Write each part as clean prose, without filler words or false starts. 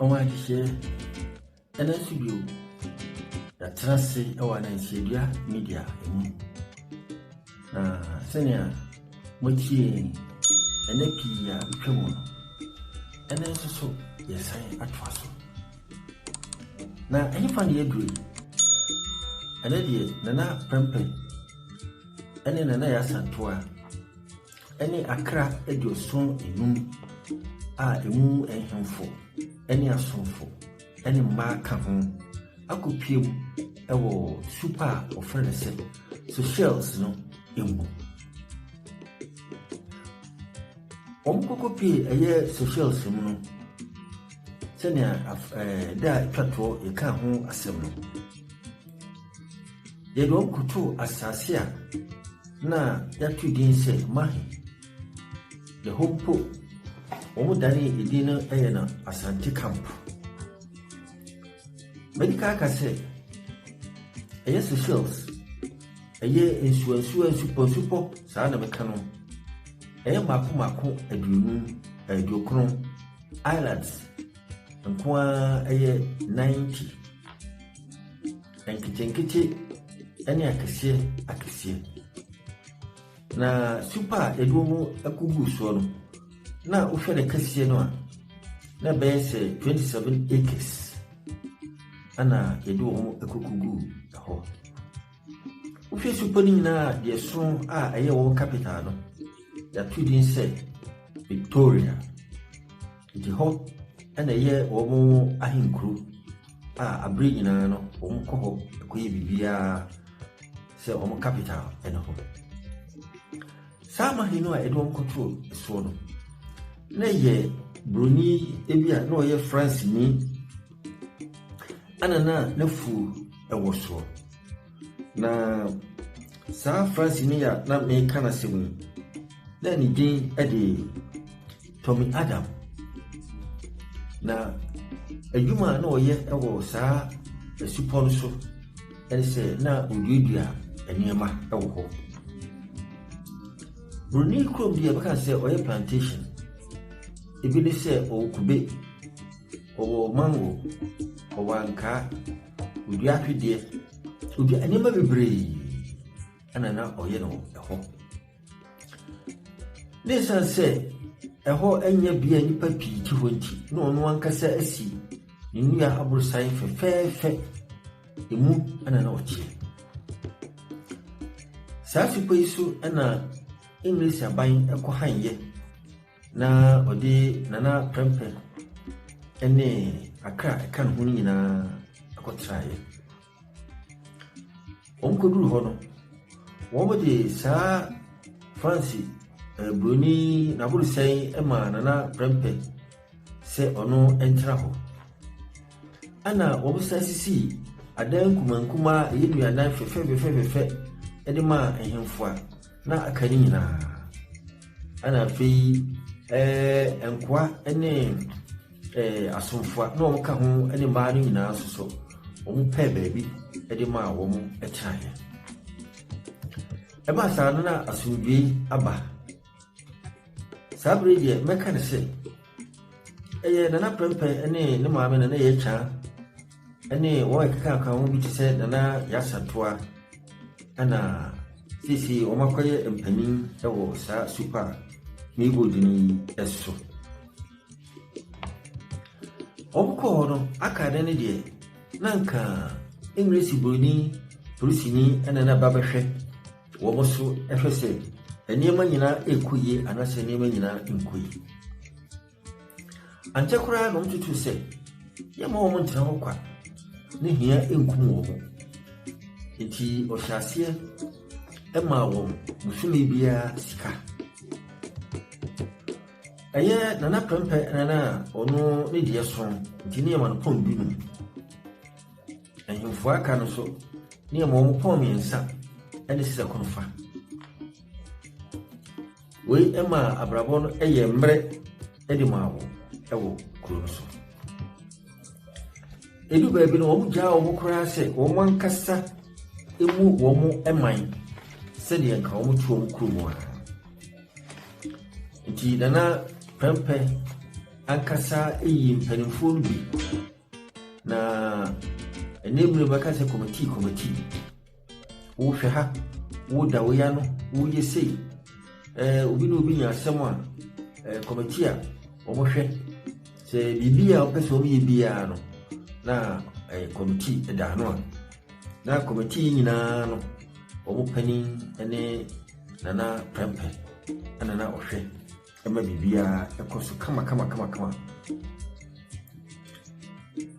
Ɔwɔ adehyeɛ, ɛnnɛ nso bio, yɛatena ase wɔ Anansiadua Media mu. Na sɛnea moatie yɛn ɛnɛ pii a atwa mu no, ɛnnɛ nso so yɛsan atoa so. Na ɛhefa na yɛaduru yi? Ɛnɛ deɛ Nana Prempeh ne Nana Yaa Asantewaa ne akra aduɔson enum a emu nhemfo ne asomfo ne mmaa ka ho akɔpue mu wɔ supa a wɔfrɛ no sɛ Seychelles no mu. Wɔkɔkɔpue ɛyɛ Seychelles mu no, sɛnea af ɛɛ da a ɛtwa toɔ yɛkaa ho asɛm no, yɛde wɔn kɔtoo asase a na yɛato din sɛ Mahe. Ɛhɔ mpo, wɔdanee edin no yɛ no Asante Camp. Madi kan aka sɛ, ɛyɛ Seychelles, ɛyɛ nsuwansuwa, nsupɔ nsupɔ, saa na mɛka no. Ɛyɛ mmaako mmaako aduonum, aduokron, islands nko ara ɛyɛ 90. Nketenkete ne akɛseɛ akɛseɛ. Na supɔ a yɛde wɔn akɔguu soɔ no, na wohwɛ ne kɛseɛ no a, na ɛbɛyɛ sɛ 27 acres ɛna yɛde wɔn akɔkɔguu hɔ. Wohwɛ supɔ no nyinaa a, deɛ ɛso a ɛyɛ wɔn capital no, yɛato din sɛ Victoria. Nti hɔ na ɛyɛ wɔn ahenkuro a abere nyinaa no wɔkɔ hɔ kɔyɛ biribiara sɛ wɔn capital ne hɔ. Saa amahe no a yɛde wɔn kɔtoo soɔ no, na ɛyɛ buroni bi a na ɔyɛ Franceni ɛna na n'afuo wɔ soɔ. Na saa Franceni a na meka n'asɛm yi, na ne din de Tommy Adam. Na adwuma a na ɔyɛ wɔ saa asupɔ no so ne sɛ na ɔduadua nneɛma wɔ hɔ. Buroni kurom deɛ yɛbɛka sɛ ɔyɛ plantation. Ebi ne sɛ ɔwɔ kube, ɔwɔ mango, ɔwɔ ankaa, ɔdua ahwedeɛ, ɔdua nneɛma bebree ɛna na ɔyɛ no ɛhɔ. Na esiane sɛ ɛhɔ nyɛ bea a nnipa pii te hɔ nti, na ɔno ankasa asi ne nnua aborosan fɛfɛɛfɛ. Emu na na ɔteɛ. Saa supɔ yi so na Engiresi aban kɔhaneeɛ na ɔde Nana Prempeh ne akra a ɛka ne ho no nyinaa kɔtraeɛ. Wɔkɔduruu hɔ no, wɔde saa France eh, buroni n'aborosɛn maa Nana Prempeh sɛ ɔno ntena hɔ. Ɛna wɔsan sisii adan nkumankumaa a ɛyɛ nnuadan fɛfɛfɛfɛfɛ de maa ahemfo a na aka no nyinaa. Ɛna afei eh, nkoa ne eh, asomfo a na wɔka ho ne mmaa no nyinaa nso so, wɔpɛɛ baabi de maa wɔn tenaeɛ. Ɛbaa saa no na asomdwoe aba. Saa bere deɛ mɛka no sɛ ɛyɛ Nana Prempeh ne ne maame Nana Yɛkya ne wɔn a ɛkeka ka ho bi te sɛ Nana Yasatoa ɛna seesei wɔn akɔyɛ mpanyin wɔ saa super meebɔ din yi so. Wɔkɔɔ hɔ no, aka da no deɛ, na anka Engiresi buroni polisini na na ba bɛhwɛ wɔn so hwɛ sɛ nneɛma nyinaa rekɔ yie anaasɛ nneɛma nyinaa nkɔ yie. Ankyɛ koraa na wɔtutu sɛ yɛmma wɔn ntena hɔ kwa ne hia nkum wɔn. Nti ɔhyɛ aseɛ maa wɔn bosome biara sika. Ɛyɛ Nana Prempeh Nana a ɔno ne deɛ so nti ne yɛma no pɔn dunum. Ahemfo aka no so ne yɛma wɔn pɔn mmiɛnsa ne srɛkono fa. Wei ma abrabɔ no yɛ mmerɛ de maa wɔn wɔ kuro no so. Edu baabi no wɔn gyaa wɔn koraa sɛ wɔn ankasa emu wɔn man sɛdeɛ nka wɔn te wɔn kurom a. Nti Nana Prempeh ankasa yii mpanimfoɔ no bi, na ɛnɛ mmerɛ mu bɛka sɛ kɔmitii kɔmitii. Wohwɛ ha, woda wei ano, woyɛ sei. Obi ne obi nya asɛm a, kɔmitii a wɔhwɛ sɛ biribi a wɔpɛ sɛ wɔyɛ biara no, na kɔmitii da ano a, na kɔmitii yi nyinaa no, wɔn panin ne Nana Prɛmpɛ ɛna na ɔhwɛ ma biribiara kɔ so kama kama kama kama.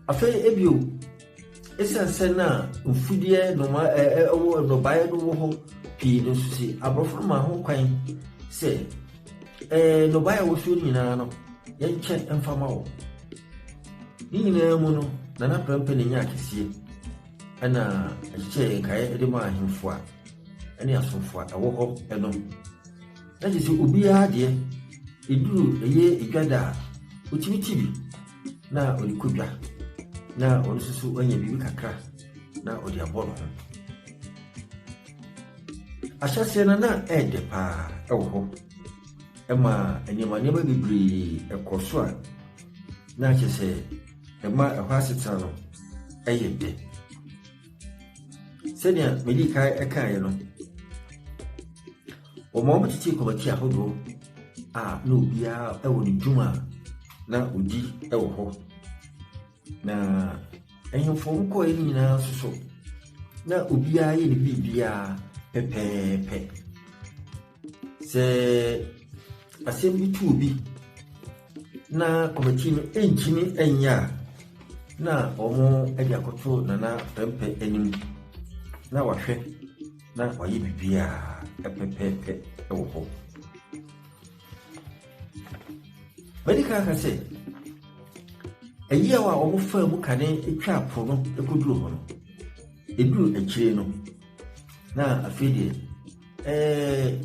Afei ebio, esiane sɛ na mfudeɛ nnoma ɛwɔ nnɔbaeɛ no wɔ hɔ pii no nso si aborɔfo no maa ho kwan sɛ nnɔbaeɛ a ɛwɔ so nyinaa no yɛnkyɛ mfa ma wɔ. Ne nyinaa mu no, Nana Prɛmpɛ na nya akɛseɛ ɛna ɛkyekyɛɛ nkaeɛ de maa ahemfo a ɛne asomfo a ɛwɔ hɔ no. Na kyerɛ sɛ obiara deɛ, ɛduru ɛyɛ edwa da a, ɔtumi ti bi na ɔde kɔ dwa na ɔno nso so anya biribi kakra na ɔde abɔ ne ho. Ahyɛaseɛ no na ɛɛdɛ paa ɛwɔ hɔ ɛma nneɛma nneɛma bebree ɛkɔ so a na kyerɛ sɛ ɛma ɛhɔ asetena no ɛyɛ dɛ. Sɛnea medii kan kaeɛ no, wɔma wɔtetee kɔmati ahodoɔ a na obiara wɔ ne dwuma a na ɔdi wɔ hɔ. Na ahemfo a wɔkɔeɛ no nyinaa nso so, na obiara yɛ ne biribiara pɛpɛɛpɛ. Sɛ asɛm bi to obi na kɔmɛtii no ntumi nyɛ a, na wɔde akɔto Nana Prempeh anim na wahwɛ na wayɛ biribiara pɛpɛɛpɛ wɔ hɔ. Madi kan aka sɛ, ɛyaw a wɔfaa mu kane twaa po no kɔduru hɔ no, ɛduru akyire no, na afei deɛ ɛɛ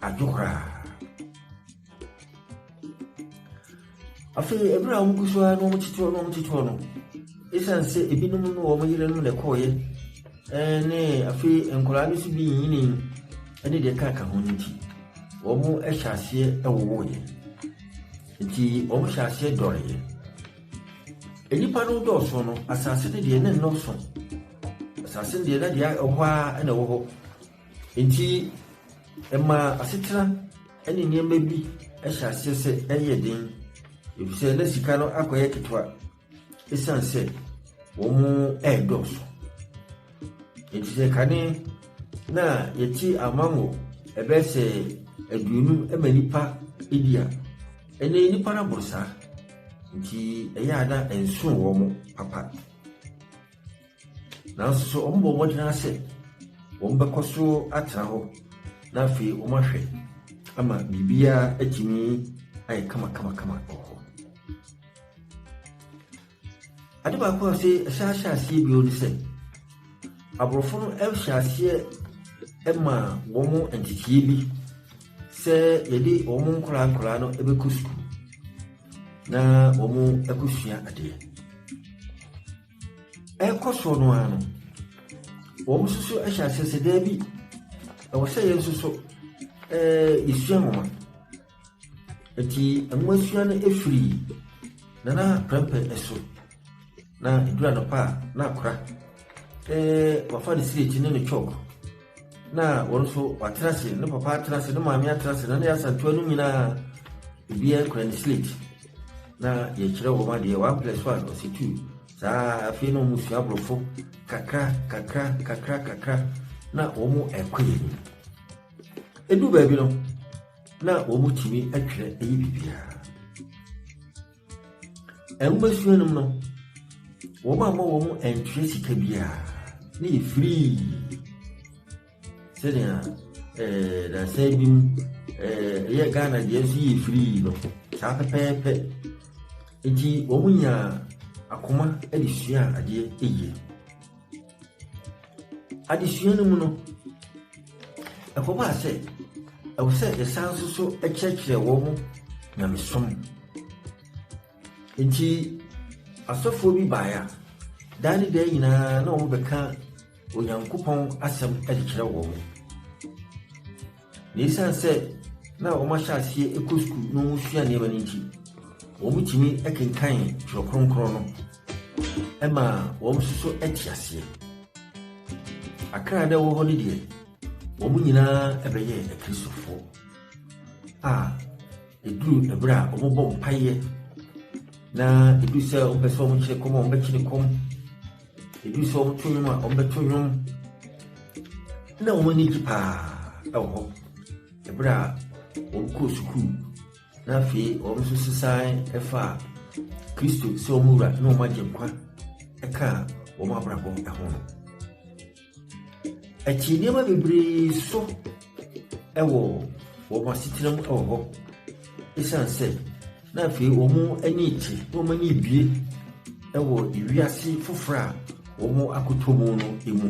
adwo koraa. Afei ɛberɛ a wɔgu so ara na wɔtete hɔ na wɔtete hɔ no, ɛsiane sɛ ebinom ne wɔn yerenom na ɛkɔɔeɛ ne afei nkwadaa no nso bi nyini ne deɛ ɛkaka ho no nti, wɔhyɛ aseɛ wowoeɛ. Nti wɔhyɛ aseɛ dɔreeɛ. Nnipa no dɔɔso no, asase no deɛ ne nnɔɔso. Asase no deɛ na deɛ ɛwɔ hɔ ara na ɛwɔ hɔ. Enti ɛmaa asetena ne nneɛma bi hyɛ aseɛ sɛ ɛyɛ den, efisɛ na sika no akɔyɛ ketewa esiane sɛ wɔredɔɔso. Enti sɛ kane na yɛte amango ɛbɛyɛ sɛ 50 ma nnipa di a, ɛnɛ nnipa no aboro saa. Nti ɛyɛ a na ɛnso wɔn papa. Nanso so wɔbɔ mmɔden ara sɛ wɔbɛkɔ so atena hɔ na afei wɔahwɛ ama biribiara atumi ayɛ kamakamakama wɔ hɔ? Ade baako a sɛ ɛsan hyɛ aseɛ bio ne sɛ, aborɔfo no hyɛ aseɛ ma wɔn nteteeɛ bi sɛ yɛde wɔn nkwadaa nkwadaa no bɛkɔ sukuu na wɔakɔsua adeɛ. Ɛrekɔ soɔ no ara no, wɔn nso so hyɛ aseɛ sɛ daabi, ɛwɔ sɛ yɛn nso so yɛsua nwoma. Nti nwomasua no firi Nana Prɛmpɛ so. Na ɛduru anɔpa a, na akora wafa ne sireti ne ne chalk. Na wɔn nso watena ase, ne papa atena ase, ne maame atena ase, na ne asantewa no nyinaa obiara kura ne slate. Na yɛkyerɛ wɔn adeɛ, one plus one ɔsɛ two. Saa afei na wɔn sua aborɔfo kakra kakra kakra kakra na wɔn ɛkɔ yɛn anim. Edu baabi no, na wɔn tumi twerɛ ɛyɛ biribiara. Nwomasua no mu no, wɔn amma wɔn antua sika biara, ne yɛ firii. Sɛnea ɛɛ dansa bi mu ɛɛ ɛyɛ Ghana deɛ nso yɛ firii no, saa pɛpɛɛpɛ. Nti wɔn nyaa akoma de sua adeɛ yie. Adesua no mu no, ɛkɔbaa sɛ ɛwɔ sɛ yɛsan nso so kyerɛkyerɛ wɔn nyamesom. Nti asɔfoɔ bi baeɛ a, daa ne daa nyinaa na wɔbɛka Onyankopɔn asɛm de kyerɛ wɔn. Na esiane sɛ na wɔahyɛ aseɛ kɔ sukuu na wɔsua nneɛma no nti, Wɔtumi kenkan Twerɛ Kronkron no ma wɔn nso so te aseɛ. Akra a na ɛwɔ hɔ no deɛ, wɔn nyinaa bɛyɛɛ Akristofoɔ a ɛduru ɛberɛ a wɔbɔ mpaeɛ na ɛduru sɛ wɔpɛ sɛ wɔkyere kɔm a wɔbɛkyere kɔm, ɛduru sɛ wɔto nnwom a wɔbɛto nnwom. Na wɔn ani gye paa wɔ hɔ ɛberɛ a wɔkɔɔ sukuu. Na afei wɔn nso sesan faa Kristo sɛ wɔn wura ne wɔn agyenkwa kaa wɔn abrabɔ ho no. Ɛkyee nneɛma bebree so wɔ wɔn asetena mu wɔ hɔ. Esiane sɛ na afei wɔn ani te na wɔn ani rebue wɔ wiase foforɔ a wɔn akɔtɔ mu no mu.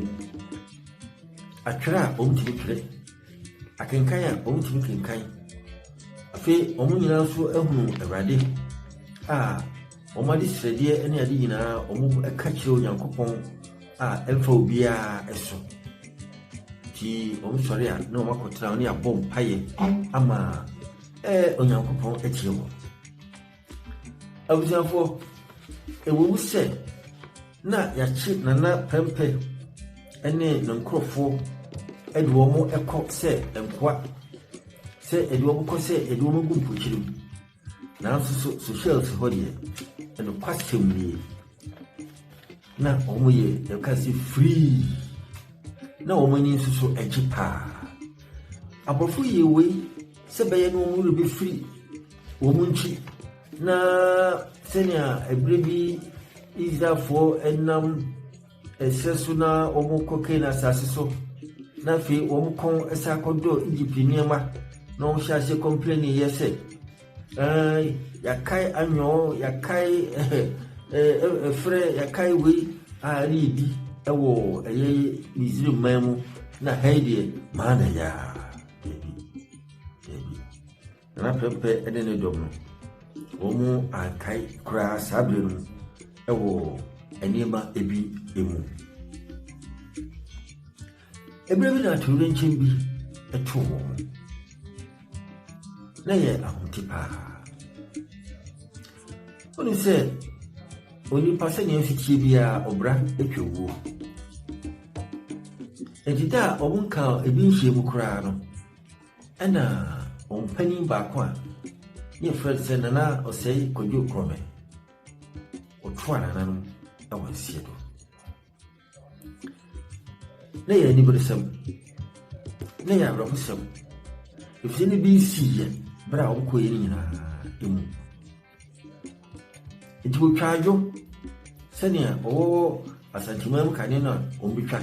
Atwerɛ a wɔtumi twerɛ, akenkan a wɔtumi kenkan. Afei wɔn nyinaa nso ahunu Awurade a wɔn adesrɛdeɛ ne ade nyinaa wɔka kyerɛ Onyankopɔn a ɛmfa obiara so. Nti wɔsɔre a na wɔakɔtena ne abɔ mpaeɛ ama ɛɛ Onyankopɔn atie wɔn. Abusuafoɔ, ɛwɔ mu sɛ na yɛakye Nana Prempeh ne ne nkurɔfoɔ de wɔn kɔ sɛ nkoa, sɛ yɛde wɔn kɔ sɛ yɛde wɔn agu mpokyerɛ mu, nanso so Seychelles hɔ deɛ, nokwasɛm nie, na wɔyɛ yɛka sɛ free, na wɔn ani nso so gye paa. Aborɔfo yɛ wei sɛ ɛbɛyɛ na wɔn werɛ bɛfiri wɔn nkyi na sɛnea ɛberɛ bi Israelfoɔ nam ɛserɛ so na wɔkɔ Kanaan asase so na afei wɔn kɔn san kɔdɔɔ Egypt nneɛma na wɔhyɛ aseɛ kɔmplɛniiɛ sɛ ɛɛ yɛakae anwɔɔ yɛakae ɛfrɛ yɛakae wei a ɛne yɛdi ɛwɔ ɛyɛ Misraim man mu na ha yi deɛ maa na yaa Dabi, dabi. Nana Prempeh ne ne dɔm no, wɔn ankae koraa saa berɛ no wɔ nneɛma bi mu. Ɛberɛ bi na atoyerɛnkyɛm bi too wɔn. Na yɛ ahomte paa. Wonim sɛ onipa sɛnea ɔsi tie biara ɔbra atwa wuo. Enti da a wɔn nka ebi nhyia mu koraa no, ɛna wɔn panin baako a ne yɛfrɛ no sɛ Nana Ɔsɛe Kwadwo Korɔmɛ, ɔtoa nananom wɔ nseɛ do. Na yɛ aniberesɛm, na yɛ awerɛhosɛm, efisɛ ne bi nsiiɛ berɛ a wɔkɔeɛ no nyinaa mu. Nti wɔtwa adwo sɛnea wɔwɔ Asanteman mu kane no a wɔbɛtwa.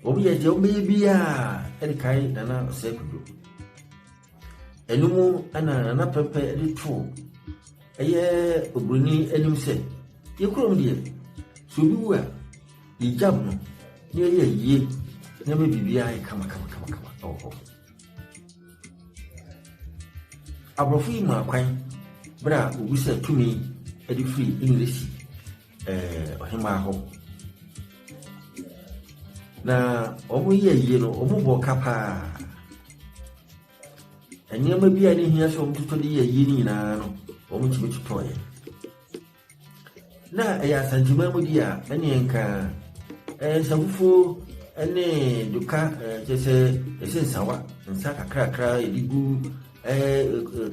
Wɔyɛ deɛ wɔbɛyɛ biara de kae Nana Osei Kwadwo. Ɛno mu na Nana Prempeh de too ɛyɛ oburoni anim sɛ, yɛ kurom deɛ, sɛ obi wu a, yɛgyam no na yɛyɛ ayie na ɛma biribiara yɛ kama kama kama kama wɔ hɔ. Aborɔfo yi maa kwan berɛ a wɔbisaa tumi de firi Engiresi eh, ɔhemaa hɔ. Na wɔyɛ yie no, wɔbɔɔ ka paa. Nneɛma bi a ne hia sɛ wɔtotɔ de yɛ yie no nyinaa no, wɔtumi totɔeɛ. Na ɛyɛ Asanteman mu di a, ɛneɛ nka nsa fufuo ne doka kyerɛ sɛ yɛsɛ nsawa, nsa kakrakra yɛde gu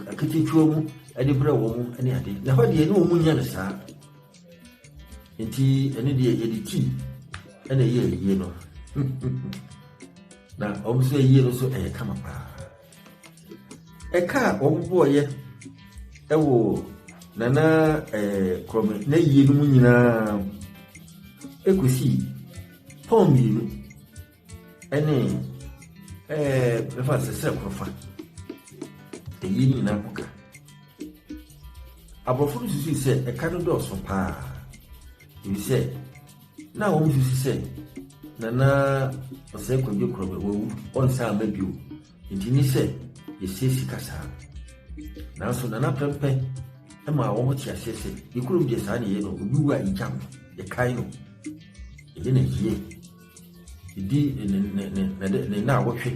aketetuo mu de brɛ wɔn ne ade. Na hɔ deɛ ne wɔn nya no saa. Nti ɛno deɛ yɛde tii ɛna ɛyɛ ayie no. Na wɔn nso ayie no nso ɛyɛ kama paa. Ɛka a wɔbɔeɛ wɔ Nana ɛɛ Krɔme n'ayie no mu nyinaa kɔsii pɔn mmienu ne ɛɛ mɛfa no sɛ srɛ koro fa. Ayie no nyinaa kɔka. Aborɔfo no susui sɛ ɛka no dɔɔso paa efisɛ na wɔsusu sɛ Nana Ɔsɛe Kwadwo Krɔme wawu ɔnsan mma bio. Enti ne sɛ yɛsiesie kasa no. Nanso Nana Prempeh maa wɔn te aseɛ sɛ, yɛ kurom deɛ saa na yɛyɛ no, obi wu a yɛgyam no, yɛkae no, yɛyɛ no ayie, yɛdi ne nnaawɔtwe,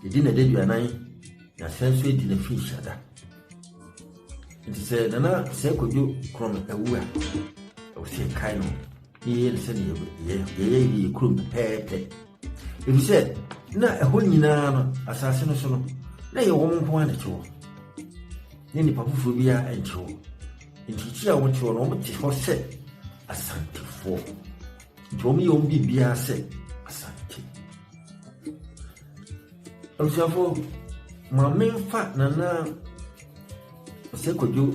yɛdi n'adaduanan, na yɛasan nso adi n'afirinhyia da. Nti sɛ Nana Sɛ Kwadwo Korɔn awu a, ɛwɔ sɛ yɛkae no na yɛyɛ no sɛdeɛ yɛyɛ yɛ kurom pɛpɛɛpɛ. Ɛfiri sɛ na ɛhɔ nyinaa no, asase no so no, na ɛyɛ wɔn nko ara na ɛte hɔ. Ne nnipa foforɔ biara nte hɔ. Nti ti a wɔte hɔ no, wɔte hɔ sɛ Asantefoɔ. Nti wɔyɛ wɔn biribiara sɛ Asante. Abusuafoɔ, ma memfa Nana Osei Kwadwo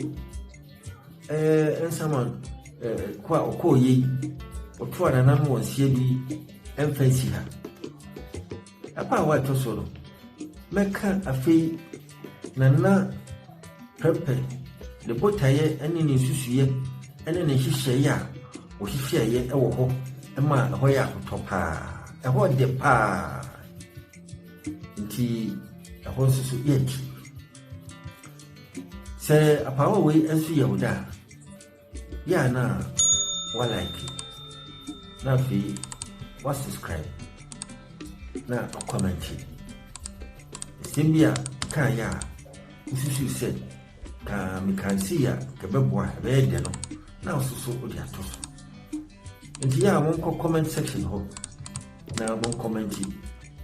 ɛɛ nsɛm a ɛɛ kɔ a ɔkɔɔ yie yi, ɔto a nananom wɔn nseɛ bi mfa nsi ha. Ɛkɔ a wɔatɔ so no, mɛka afei Nana Prɛmpɛ ne botaeɛ ne ne nsusuiɛ ne ne nhyehyɛeɛ a wɔhyehyɛeɛ wɔ hɔ ma ɛhɔ yɛ ahotɔ paa. Ɛhɔ dɛ paa. Nti ɛhɔ nso so yɛ akyi. Sɛ apaawa wei nso yɛ wo dɛ a, yɛ a na wa like na afei wa subscribe na wa comment. Nsɛm bi a kaa yɛ a wosusu sɛ ka meka sei a ka ɛbɛboa ɛbɛyɛ dɛ no na nso so wode ato so. Nti yɛ a monkɔ comment section hɔ na monkɔmɛnti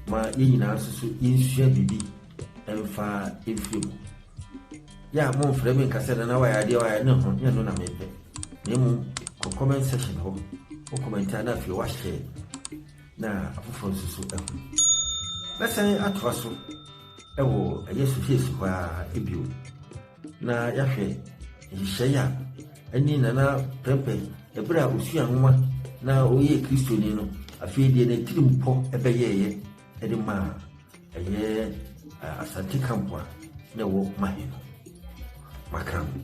ma yɛn nyinaa nso so yɛnsua biribi mfa mfiri mu. Yɛ a momfrɛ me nka sɛ nana wayɛ adeɛ wayɛ ne ho nyɛ no na mepɛ na mmom kɔ comment section hɔ wo comment a na afei wahyɛ na afoforɔ nso so ahu. Mɛsan atoa so ɛwɔ ɛyɛ sohyeesi hɔ a ebio na yɛahwɛ nhyehyɛe a ɛne Nana Prempeh ɛberɛ a ɔsua nwoma na ɔyɛɛ Kristoni no, afei deɛ n'atirimpɔ ɛbɛyɛeɛ ɛde maa ɛyɛ Asante Kampo a na ɛwɔ Mahe no. Makra mo.